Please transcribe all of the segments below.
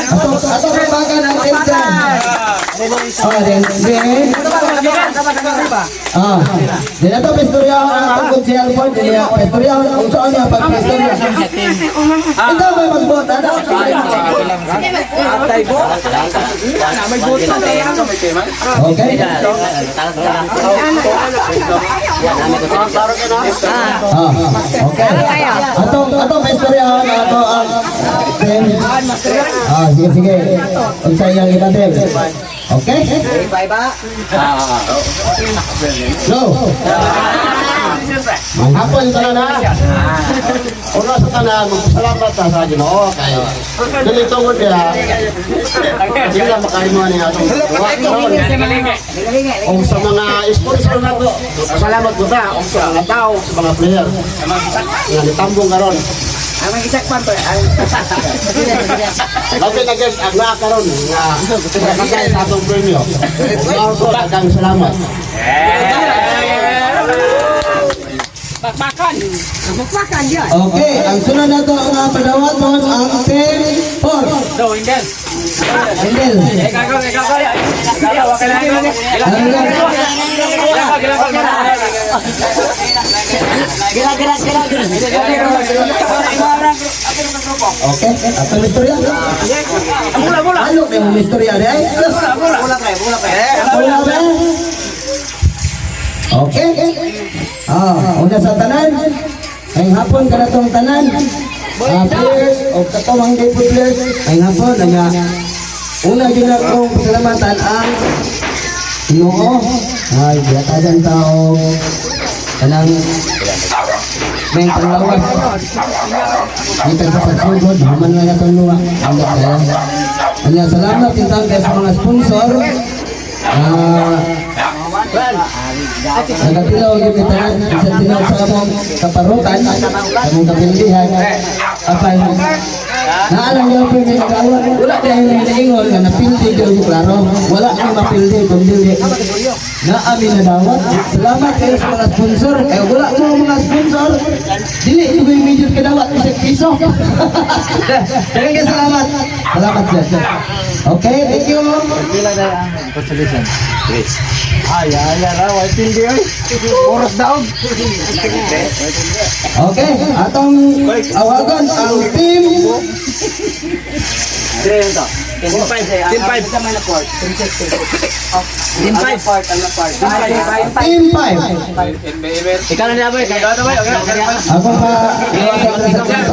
Ato bakbakan ang team 10. Oh, then, ah, then ato pistoryahon ang atong konsehal po, din niya pistoryahon kung saan niya pagpistorya. Ikaw may magbuot, ano? Okay. Ah, okay. Atong pistoryahon ato ang team. Ah, sige sige. Unsa iyang ibatil? Okay? Go. Manghapon tanan na. Una sa tanan, magpasalamat ta sa Ginoo kay dili tungod niya. Dili lang makahimo ni atong gawa. Og sa mga sponsor nato, salamat po ta og sa mga tao, sa mga player nga nitambong karon. Labi na gyud ang naa karon nga nakakay sa atong premyo. Mao ko daghang salamat. Okay, ang sunod na to ang mga padawaton ang team 4. Indel. Indel. Ano lang? Okay, ato ang istorya. Mula, mula. Ano kay mong istorya di ay? Mula, mula. Mula ba? Okay. Ah, una sa tanan. Ngayong hapon kanatong tanan. Ah, players o katawang depot players. Ngayong hapon nga una gyud akong pasalamatan ang Ginoo. Ay, gihatagan tao kanang may panglawas. Dito sa pagsugod, human lang itong luwa. Ang kaya. Ano, salamat din tayo sa mga sponsor. Ah, nagatilaw yung tanan, sa tilaw sa among kaparutan, sa among kapindihan. Apan, naalang niyo po yung nagawa. Wala dahil na hinaingon nga napildi kayo klaro. Wala ni mapildi, kung dili. Naami na dawat. Salamat kayo sa mga sponsor. Eh, wala mo mga sponsor. Dili, ito ko yung medyo kadawat. Isang piso. Daghang kayo salamat. Salamat, sir. Okay, thank you. Ay, ay, ay, ay, pindi ay. Oras daog. Okay, atong awagan ang team Team 5. Team 5. Team 5. Ikaw na nila boy. Ikaw na boy. Ako pa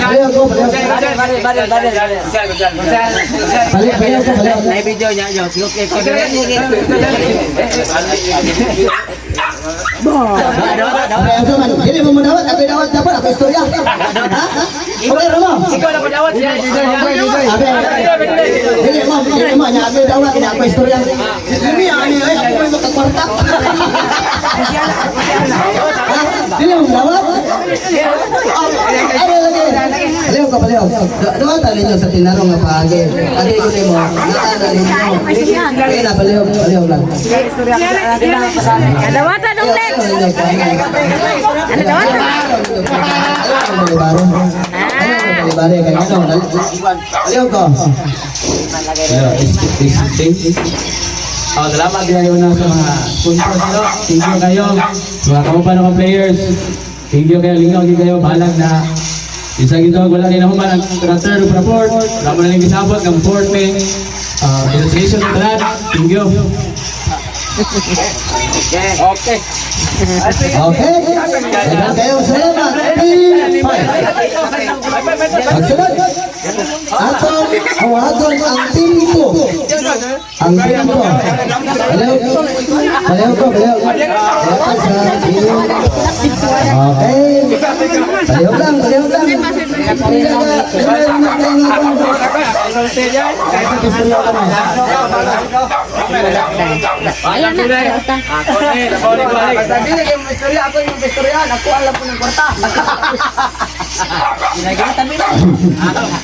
baliw ko, baliw ko. Baliw, baliw ko, baliw ko. Video niya yo. Sige, ikaw Okay, ang suman. Dili mo mo dawat, ako'y dawat dapat, ako istorya. Ha? Okay, Ramo. Ikaw na dawat. Abe, dili mo, nya ako'y dawat, nya ako istorya. Dili ani ay ako may makakwarta. Ha? Dili mo dawat? Ay, lagi. Baliw ka, baliw. Dawatan ninyo sa tinarong nga paagi. Agi ko nimo, naa na ninyo. Kaya na, baliw, baliw lang. Dawatan dong next. Ano dawatan? Ayaw ko. Oh, salamat kayo na sa mga sponsors nyo. Thank you kayo. Mga kamupa ng mga players. Thank you kayo. Lingaw gyud kayo. Balag na. Isa gito, wala din ako man ang third o fourth. Wala mo na lang gisabot ng fourth may. Illustration tanan. Thank you. Okay. Okay. Daghang kayo. Salamat. Team 5. Pagsunod. Atong awagon ang team 2. Ang team 2. Baliw. Baliw ko. Baliw. Baliw sa team. Okay. Baliw lang. Baliw lang. Ayan na. Dawatan. Basta dili kayo mga istorya, ako yung istorya, ako alam po ng kwarta.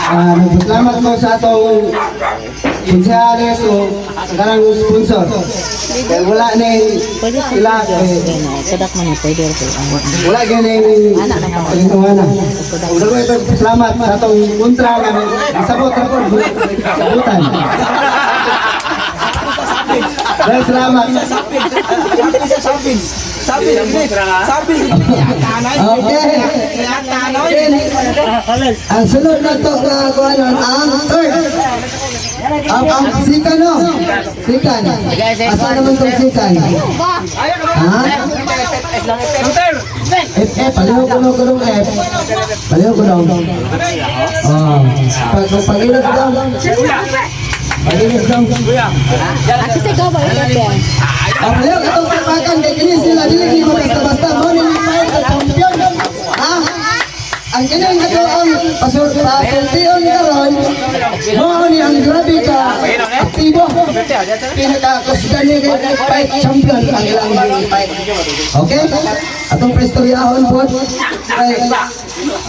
Ah, nagpasalamat ko sa atong konsehales o karang sponsor. Kaya wala na yung sila, eh, Sadak man pwede rin. wala ganing pagkawana. Una ko ito, salamat sa atong kontra nga sabot ra po. Sabutan. Dahil salamat. Okay. Ang sunod na to na kuhanon ang third. Ang sikan, no? Sikan. Asa naman tong sikan? Ha? F, F. Paliho ko nung kulong F. Paliho ko nung. Oh. Pag pag daw. Pag-ilos daw. Ate sa ikaw ba? Ang paliho katong palpakan kay kini sila dili gid mo basta-basta mo ni fight sa champion. Ha? Ang kini nga to ang pasultion karon mao ni ang grabe ka aktibo. Pinaka-kusgan ni kay fight champion ang ilang fight. Okay? Atong prestoryahon po ay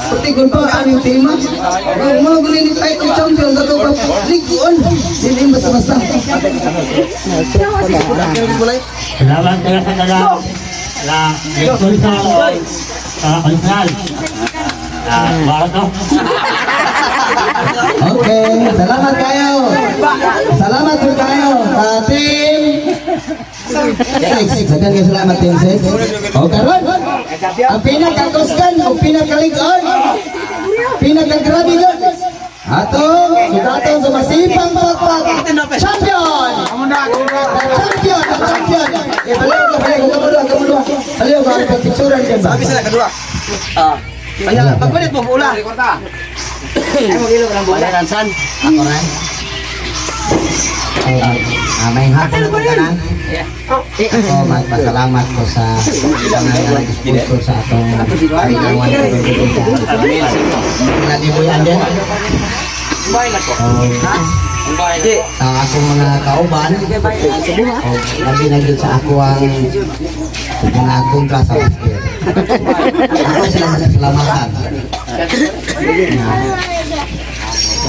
Patigon pa ang aming tema. Ang mga gulin ni fight ni champion kato pa liguon. Dili basta-basta. Salamat kayo sa taga la Lektorisa sa Konsal. Ah, to. Okay, salamat kayo. Salamat po kayo sa team 6. Sabihan kayo salamat, team 6. Okay, ron. Ang pinakakusgan o pinakaligon, pinakagrabe yun. Ato, sudato sa masipang pagpag. Champion! Champion! Champion! Eh, baliw ka, baliw ka, kamudua, kamudua. Baliw ka, pagpicturan dyan ba? Sabi sila kadua. Ah. Kanya pagpalit mo ula. Wala Ako rin. May hapon na tanan. Ako magpasalamat ko sa mga nag-sponsor sa atong kailangan Nalibuyan din. Sa akong mga kauban, o labi na gyud sa ako ang mga kontra sa basket. Ako sila masasalamatan.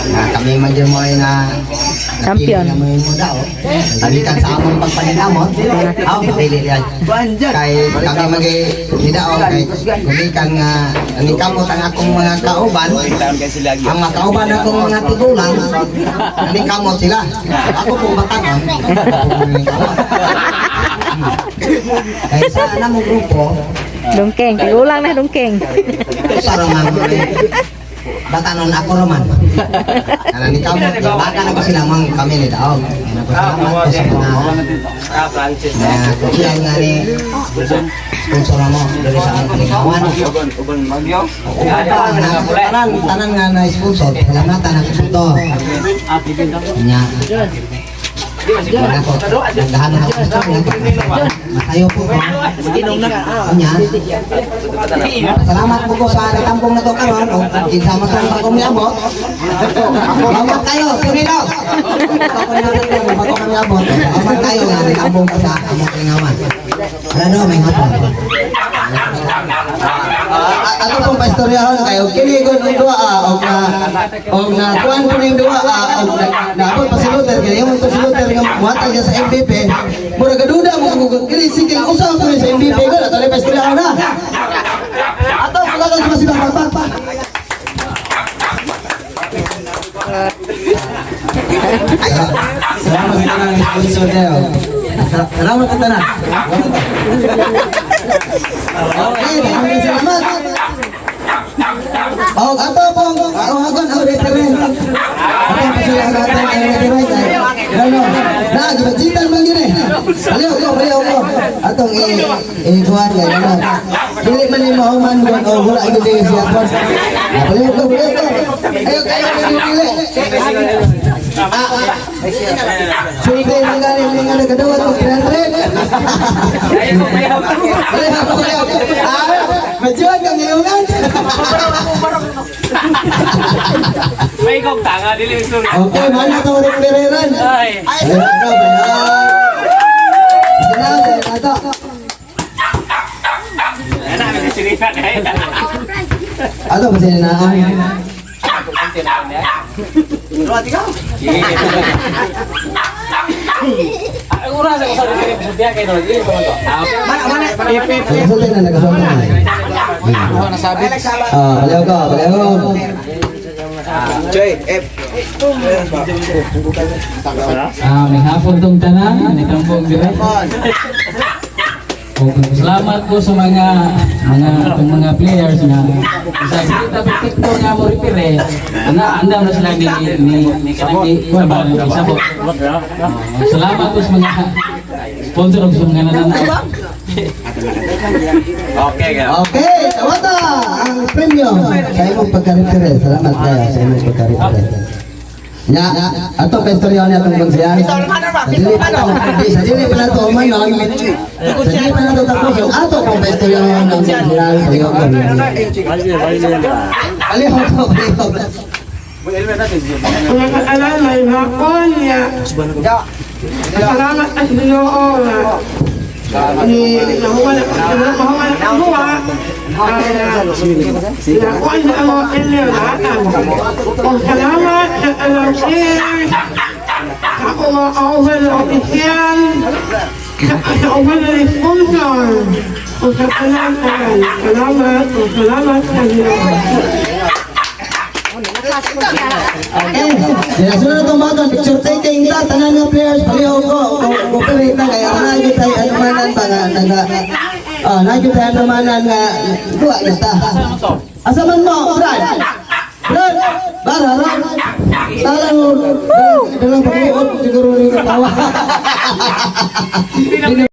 Na kami man dyan mo ay na Champion. napili na mo yung muda, oh. Gikan sa among pagpanidamot, aw, pili yan. Kay kami man kay nidao, kay gumikan nga nikamot ang akong mga kauban, ang mga kauban akong mga tigulang, nikamot sila. Ako pong batangon, ako pong nikamot. Kay sa namong grupo, Dungkeng. Tigulang na dungkeng. usa ra man ko eh. Batanon ako raman. Kana ni kamo, baka na ko sila mang kami ni daog. Kaya nagpasalamat ko sa mga na kusiyan nga ni sponsor mo diri sa among kalingawan. Tanan tanan nga na sponsor, pasalamatan ako dito. Nya. Wala ko, nagdahan na ako sa Masayo po ko. Nya. Salamat po ko sa natampong na to karon o kinsa man tong bagong miabot. Salamat kayo, sunilo. Bago kami abot. Salamat kayo nga natampong ko sa among kalingawan. Wala no, may hapon. Ah, ato pong paistoryahon kayo kini gon og duha og na kuan po ning duha og naabot pa si Luther kay yung to si Luther nga muhatag siya sa MVP, mura gaduda mo kung kini sige usa ko ni sa MVP gon ato ni paistoryahon na ato pagkakas sa masibang pagpag. Salamat sa tanang sponsor kayo. Salamat sa tanan. Okay, maraming salamat. Og ato pong aron ang referee. Ato pasalamat natin ang referee kay Ano? Na gibajitan man gini. Baliw ko, baliw ko. Atong i i kuan kay ano. Dili man ni mahuman kuan o wala gyud siya kuan. Ah, baliw ko, baliw ko. Ayo kayo dili. Ah, ah. Sulti man gani nga nagadawat og 300. Baliw ko, baliw ko. Ah, medyo kang ngayungan. May ikaw tanga, dili sorry. Okay, mana to refereeran. Ay. Ay, bro, Salamat, ato. Ana mi sinita kay. Ato pa sila na. Ang oras ako sa dili kay no, dili pa man to. Ah, Nagasulti na, nagasulti na. Ah, baliw ko, baliw ko. Choy, F. Ah, may hapon tong tanan, may kampong dire. Okay, salamat po sa mga atong mga players nga sa kita perfecto nga mo referee. Ana andam na sila ni kanang ni kuwan ba, ni sabot. Oh, salamat po sa mga sponsor ug sa mga nananaw. Okay, ka. Okay, tawata ang premyo sa imong pagka-referee. Salamat kayo sa imong pagka-referee. Nya, ato kay istorya niya atong konsehal. Sa dili pa na, sa dili pa na to umanon. Sa dili pa na to tapos yung ato kong istorya ng konsehal. Palihog ko, palihog. Mga alalay, hapon niya. Salamat sa Ginoo nga. Ni nahuwala nahuwala ang buwa. Nakuha na ang inyo lahat. O salamat sa alam players. Sa mga kauban na opisyal. Sa kauban na sponsor. O sa tanan. Salamat. O salamat sa Ginoo. Okay, sila na itong baton, picture taking ta, tanan nga players, palihog ko, cooperate ta, kaya naa tayo anumanan pa nga, naga, ah, naa tayo anumanan nga, duwa na ta. Asa man mo, Brad? Brad, bara, ra. Salang mo, dalang pag-uot, siguro rin katawa.